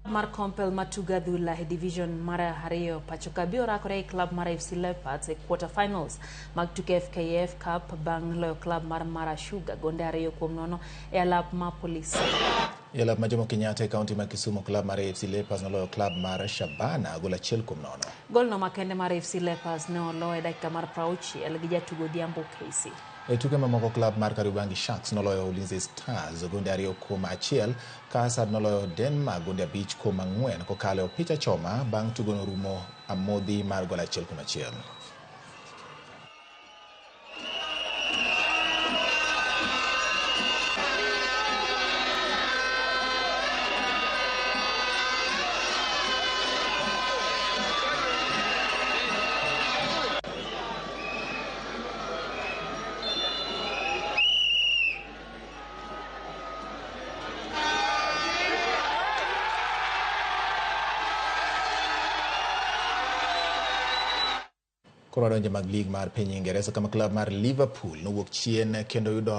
Mar Kompel matugo adhula e division mar ariyo pachoka biro rakore gi klab mar AFC Leopards e quarter finals mag tuke FKF Cup bang' loyo klab mar Mara Sugar gonde 2-0 e alap ma Police. E alap ma Jomo Kenyatta e kaunti ma Kisumu, klab mar AFC Leopards noloyo klab mar Shabana gol 1-0. Golno makende mar AFC Leopards ne olo e dakika mar 60 gi jatugo Odhiambo Casey. E tuke mamoko, klab mar Kariobangi Sharks noloyo Ulinzi Stars gonde 2-1, ka Hazard noloyo Denmark gonde 5-4 kokalo e opich achoma bang' tugono rumo amodhi mar gol 1-1. Koro wadonjo mag lig mar piny Ingeresa kama klab mar Liverpool nowuok chien kendo yudo